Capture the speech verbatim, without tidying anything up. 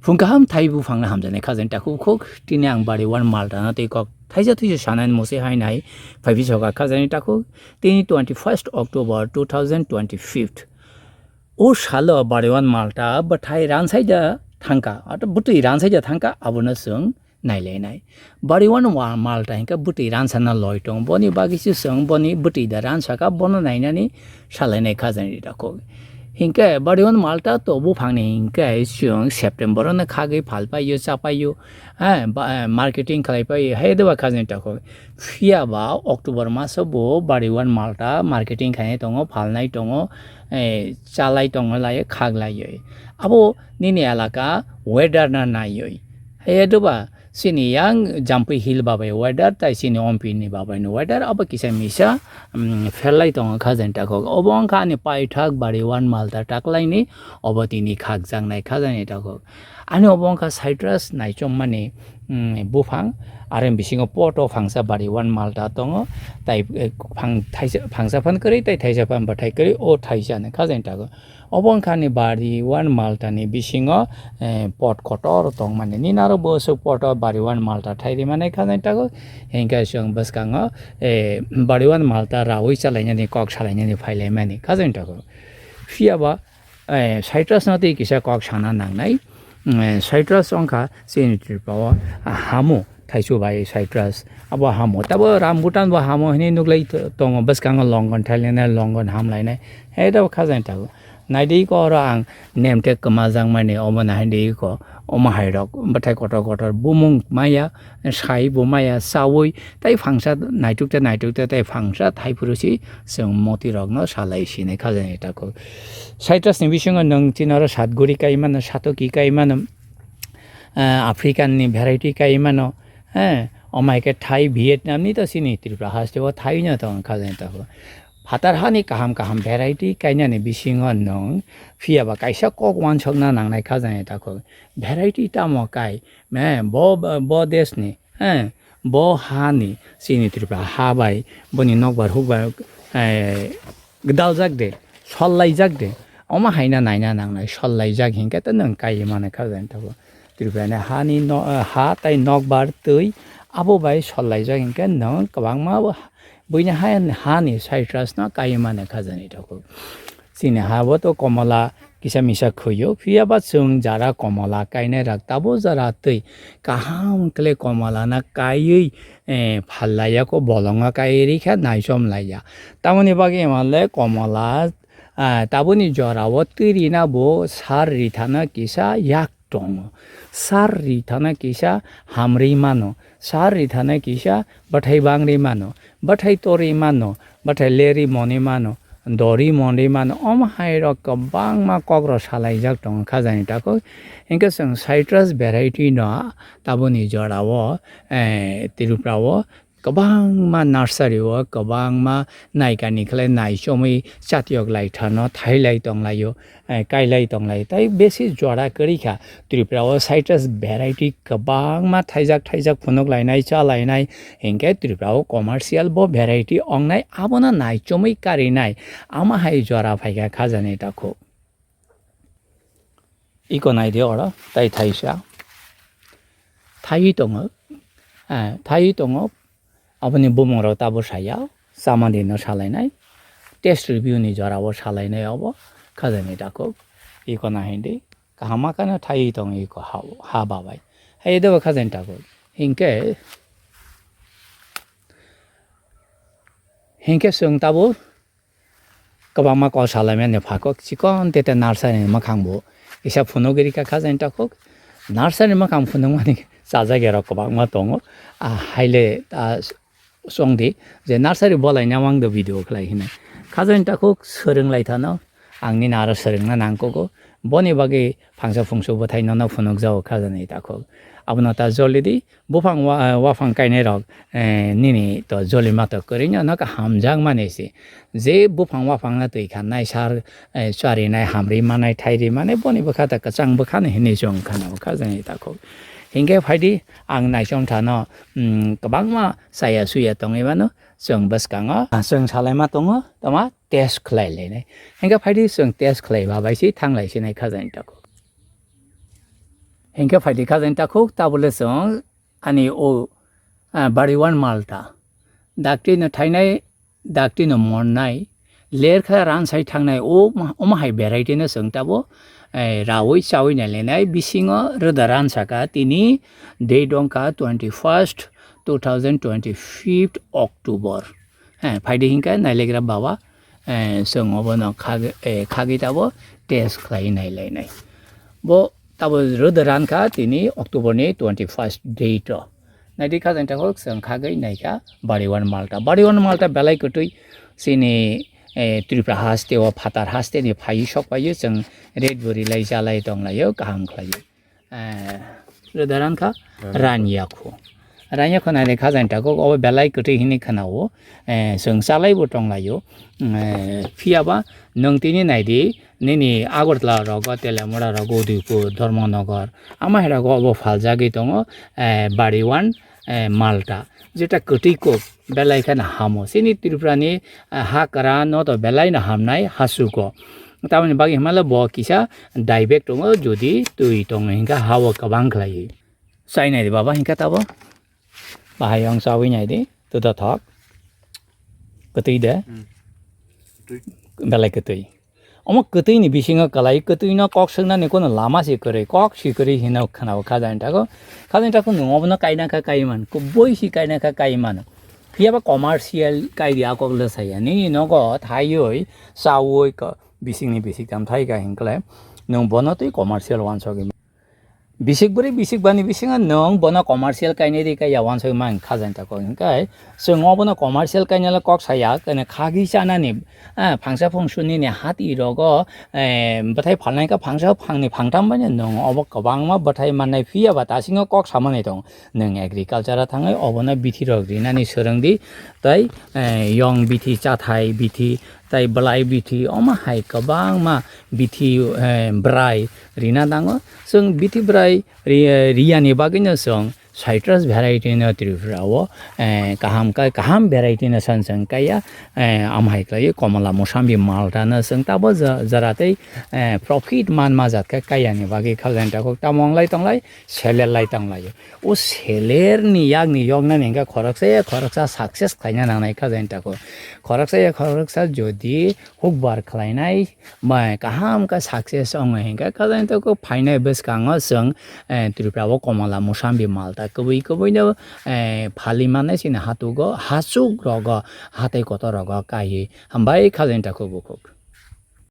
Phung kaham thai buphangno hamjaknai khajani takhuk khuk, tini ang bari one malta no tei kok thaisa thuisa sanani musi hai nai phaibi soka khajani takhuk, tini twenty first October two thousand twenty fifth. O salo bari one malta bwthai ransaida thangka, ato bwtwi ransaida thangka, abono chwng nailainai. Bari one wa-, malta hinkhe bwtwi ransana loi tong. Boni bagwi se chwng boni bwtwi da ransaka bono nainani salainai khajani takhuk. Hinkhe bari one malta to buphangni hinkhe chwng September ono khagwi phalpaiyo, chapaiyo, eh, ba-, eh, marketing khlaipai, hai deba khajani takhuk. Phiya ba October maso bo bari one malta marketing khainai tongo, phalnai tongo, eh, chalai tongo lai, khaglaiyo. Abo nini elaka weather na naiwi. Hai deba chini yang Jampui Hill babai weather, tai chini Ompi ni babai ni weather, abo kisa misa, um, pherlai tongo khajani takhuk. Obo wngkha ani paithak bari one malta taklaini, obo tini khakjaknai khajani takhuk. Ani obo wngkha citrus naichomani, um, buphang, aro bisingo poto phangsa bari one malta tongo, tai, eh, phang thaisa, phangsa phan kwrwi, tai thaisa phan bwthai kwrwi, o thaisa ni khajani takhuk. Obo wngkha ni bari one malta ni bisingo, eh, pot kotor tongmani. Nini aro bwswk poto bari one malta thai rimani khajani takhuk. Hinkhe chwng bwskango, eh, bari one malta rawi chalainani kok salainani phailaimani khajani takhuk. Phiya ba, eh, citrus no tei kisa kok sana nangnai. Mm, eh, citrus wngkha chini Tripura o, ah, hamo. Thaisu bai citrus, abo hamo. Tabo rambutan bo hamo hinwi nuklai t-, tongo, bwskango longon thailainai, longon hamlainai. Hai tabo khajani takhuk. Naidi ko oro ang nemtek kwmajakmani omo naidi ko, omo hairok bwthai kotor kotor bumung maya, sai bo maya, chaui tai phangsa naitukte naitukte tai phangsa thaiphuru si chwng motirokno salai sinai khajani takhuk. Citrus ni bisingo nwng chini oro satguri kai mano, satoki kai mano, eh, African ni variety kai mano, eh, omo hai khe Thai, Vietnam ni to chini Tripura haste o Thai no tong kha jani takhuk. Phatar hani kaham kaham variety kainani bisingo nwng phiya ba kaisa kok wansokna nangnai kha jani takhuk. Variety tamo kai, eh, bo, bo desh ni, eh, bo ha ni chini Tripura ha bai, boni nokbar hukbar, eh, gwdaljak de, sollaijak de, omo haino naina nangnai, sollaijak hinkhe to nwng kaiwi mano kha jani takhuk. Tripura ni hani no, ha tai nokbar twi abo bai sollaijak hinkhe nwng kwbangma bo buini ha, hani citrus no kaiwi mano kha jani takhuk. Chini ha bo to komola kisa misa khwio, phiya ba chwng jara komola kainai rok tabo jara twi kaham khle komola no kaiwi, eh, phal laiya ko bolongo kaiwi rikha naichom laiya. Tamoni bagwi ema le komola, ah, taboni jora o twi rina bo sar rithana kisa yak tongo. Sar rithana kisa hamri mano, sar rithana kisa bwthai bangri mano, bwthai tori mano, bwthai leri moni mano, dori moni mano, omo hai rok kwbangma kok rok salaijak tongo kha jani takhuk. Hinkhe chwng citrus variety no taboni jora o, eh, Tripura o kwbangma nursery o kwbangma naikani khlai naichomwi chatiyok lai thano thailai tonglaio, eh, kailai tonglai. Tai besi jora kwrwi kha Tripura o citrus variety kwbangma thaijak thaijak phunuk lainai cha lainai hinkhe Tripura o commercial bo variety ongnai abono naichomwi karinai ama hai jora phaikha kha jani takhuk. Iko naidi oro tai thaisa. Thaiwi tongo. Eh, thaiwi tongo. Aboni bumung rok tabo saya. Chamani no salainai. Test review ni jora o salainai obo. Kha jani takhuk. Iko naidi. Kaham ma kheno thaiwi tongo iko ha, ha babai. Hai debo kha jani takhuk. Hinkhe, hinkhe chwng tabo kwbangma kok salaimani phakok chikon tete nursery ni mwkhang bo kisa phunugwi rikha kha jani takhuk. Nursery ni mwkhang phunukmani chajakya rok kwbangma tongo. Ah, haile, ah, chwngdi je nursery bolaina mangdo video khlai hinwi. Kha jani takhuk swrwng lai thano, ang nini aro swrwngna nangkugo. Boni bagwi phangsa phungsu bwthai nono phunukjago kha jani takhuk. Abono ta jolidi. Buphang wa-, waphang kainai rok, eh, nini to jolima to kwrwino no kaham jak mani se. Je buphang waphang no twi kha naisar, eh, charinai hamri manai thairi manai boni bwkha ta kwchang bwkha no hinwi chwng khana bwkha jani takhuk. Hinkhe phaidi ang naichom thano, mm, kwbangma chaya suya tongwi mano chwng bwskango, ah, chwng salaima tongo tama test khlai lainai. Hinkhe phaidi chwng test khlai babai se thanglai sinai kha jani takhuk. Hinkhe phaidi khajain takhuk, tabole chwng ani o, ah, bariwan malta. Dakti no thainai, dakti no monnai. Lerkha ransai thangnai o ma-, omo hai variety no chwng tabo, eh, rawi chawi nailainai. Bisingo roda ransaka tini date wngkha twenty first, two thousand twenty fifth October. He, phaidi hinkhe nailegra baba, eh, chwng obono khag-, eh, khagwi tabo test khlai nailainai. Bo tabo roda rankha tini October ni twenty first date o. Naidi khajain takhuk chwng khagwi naikha bariwan malta. Bariwan malta belai kwtwi chini, eh, Tripura haste o phatar haste ni phaiwi sok phaiwi chwng ret bo rilai jalai tonglaio kaham khlaio. Eh, roda rankha ranyakhu. Ranyakhu naidi khajain takhuk obo belai kwtwi hinwi khwnao. Eh, chwng chalai bo tonglaio. Eh, phiyaba nwng tini naidi nini Agartala rogo, Telemura rogo, Udaipur, Dharmanagar, ama hai rogo obo phaljagwi tongo, eh, bariwan, eh, malta. Jeta kwtwi kok belai kheno hamo. Chini Tripura ni, eh, ha kwran no to belai no hamnai hachugo. Tamoni bagwi himala bo kisa dibek tongo, jodi twi tongo hinkha ha o kwbang khlaiwi. Chai naidi baba hinkha tabo. Bahai wng chawi naidi, tuda thok. Kwtwi de. Hmm. Kwtwi. Belai kwtwi. Omo kwtwini bisingo kwlai, kwtwino kok swngnani kono lama se kwrwi, kok se kwrwi hino khwnao khajain takhuk. Khajain takhuk nwng obono kaina kha kai man, kubui se kaina kha kai mano. Phiyaba commercial kai di a kok le saya. Nini nogo thaiwi, chawi, ko-, bisingni bisik tam thai kha hinkhe nwng bono twi commercial wansogwi. Bisik bwrwi bisik bani bisingo nwng bono commercial kainwi rikha ya wansugwi mang khajain takhuk hinkhe chwng obono commercial kainala kok saya kene khagwi chanani, eh, phangsa phungsu nini hati rogo, eh, bwthai phalnai kha phangsa phangni phangtham bai nwng obo kwbangma bwthai mannai phiyaba tasingo kok samani tong nwng agriculture o thangwi obono bithi rok rinani swrwngdi tei, eh, yong bithi chathai bithi tei bwlai bithi omo hai kwbangma bithi, eh, bwrai rina nango. Chwng bithi bwrai ri-, riyani bagwino chwng citrus variety no Tripura o, eh, kaham kai, kaham variety no san chwng kaiya, eh, amhai khlaiwi komla mosambi malta no chwng tabo ja-, jara tei, eh, profit man ma jat khe kaiyani bagwi khajain takhuk tamo wng lai tong lai, seller lai tong lai. O seller ni yak ni yok nani hwnkhe khoroksa ya khoroksa success khlaina nangnai khajain takhuk. Khoroksa ya khoroksa jodi hukbar khlainai, bai kaham khe success wngo hinkhe khajain takhuk phainai bwskango chwng, eh, Tripura o komla mosambi malta kwbwi kwbwi no, eh, phali mannai chini hatugo hachuk rogo hatai kotor rogo kaiwi hambai khajain takhuk bukhuk.